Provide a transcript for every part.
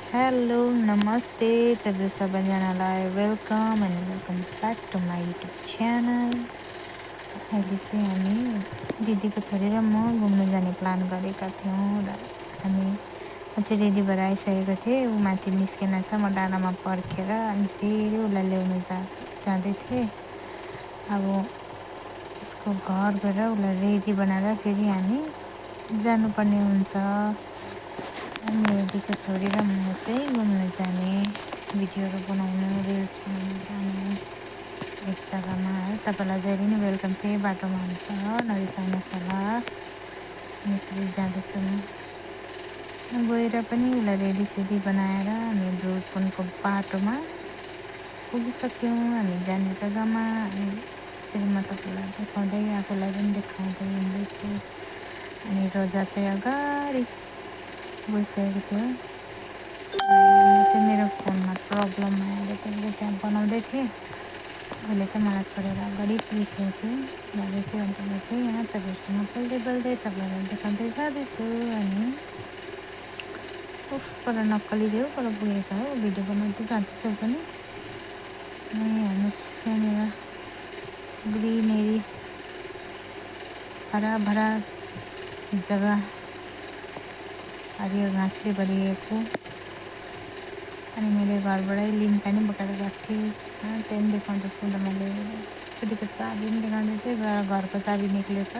Hello नमस्ते तपाईँ सबैजनालाई welcome back to my YouTube channel. अहिले चाहिँ हामी दिदीको छोरी र म घुम्न जाने प्लान गरेका थियौँ र म चाहिँ रेडी भएर आइसकेको थिएँ। ऊ माथि निस्केन छ, म डाँडामा पर्खेर अनि फेरि उसलाई ल्याउनु जाँदै थिएँ। अब उसको घर गएर उसलाई रेडी बनाएर फेरि हामी जानुपर्ने हुन्छ। अनि दिदीको छोरी र म चाहिँ घुम्न जाने, भिडियोहरू बनाउनु, रिल्स बनाउनु जाने एक जग्गामा है। तपाईँलाई जहिले नै वेलकम चाहिँ बाटोमा हुन्छ, नरिसाउनुहोस् होला। यसरी जाँदैछौँ, गएर पनि उसलाई रेडीसेडी बनाएर हामी ढुलपुनको बाटोमा पुगिसक्यौँ। हामी जाने जग्गामा यसरी म तपाईँलाई देखाउँदै आफूलाई पनि देखाउँदै हिँड्दै थिएँ। अनि रोजा चाहिँ अगाडि गइसकेको थियो। म चाहिँ मेरो फोनमा प्रब्लम आएर चाहिँ त्यहाँ बनाउँदै थिएँ। उसले चाहिँ मलाई छोडेर अगाडि पुगिसकेको थियो, जाँदै थियो। अन्त म चाहिँ यहाँ तपाईँहरूसँग बोल्दै तपाईँहरूलाई देखाउँदै जाँदैछु। अनि पर नक्कली थियो, पर पुगेछ हो, भिडियो बनाउँदै जाँदैछु पनि। हेर्नुहोस् यहाँनिर ग्रिनेरी हराभरा जग्गा, हरियो घाँसले भरिएको। अनि मैले घरबाटै लिम्का नि बोकेर गएको थिएँ। त्यहाँदेखि देखाउँदैछु त मैले स्कुटीको चाबी पनि देखाउँदै थिएँ, घरको चाबी निक्लेछ।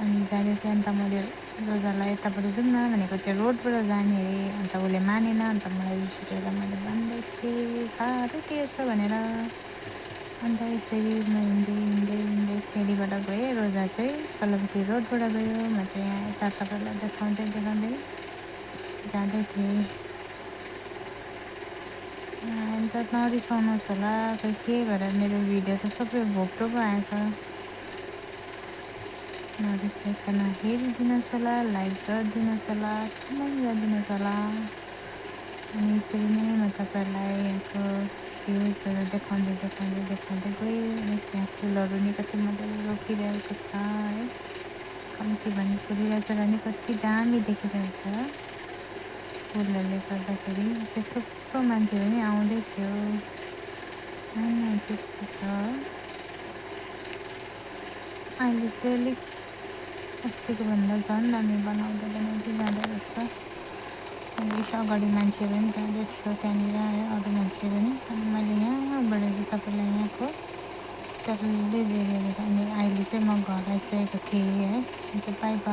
अनि जाँदै थिएँ। अन्त मैले रोजालाई यतापट्टि जाउँ न भनेको चाहिँ रोडबाट जाने अरे। अन्त उसले मानेन। अन्त मलाई रिस उठेर मैले भन्दै थिएँ साह्रै टेर्छ भनेर। अन्त यसरी म हिँड्दै सिँढीबाट गएँ। रोजा चाहिँ पल्लोपट्टि रोडबाट गयो। म चाहिँ यहाँ यता तपाईँलाई देखाउँदै जाँदै थिएँ। अन्त नरिसाउनुहोस् होला, खोइ के भएर मेरो भिडियो त सबै भोक्टोको आएछ। नरिसाइकन हेरिदिनुहोस् होला, लाइक गरिदिनुहोस् होला, कमेन्ट गरिदिनुहोस् होला। अनि यसरी नै म तपाईँहरूलाई यहाँको भ्युजहरू देखाउँदै गएँ। यहाँ फुलहरू नि कति मजाले रोपिरहेको छ है। कम्ती भने फुलिरहेछ र नि कति दामी देखिरहेछ। फुलहरूले गर्दाखेरि चाहिँ थुप्रो मान्छेहरू नि आउँदै थियो। अनि यस्तो छ, अहिले चाहिँ अलिक अस्तिको भन्दा झन् दामी बनाउँदै जाँदो रहेछ। अलिक अगाडि मान्छेहरू पनि जाँदै थियो त्यहाँनिर है, अरू मान्छेहरू नि। अनि मैले यहाँबाट चाहिँ तपाईँलाई यहाँको डल्लै एरिया देखाएँ। अनि अहिले चाहिँ म घर आइसकेको थिएँ है। अन्त बाई बाई।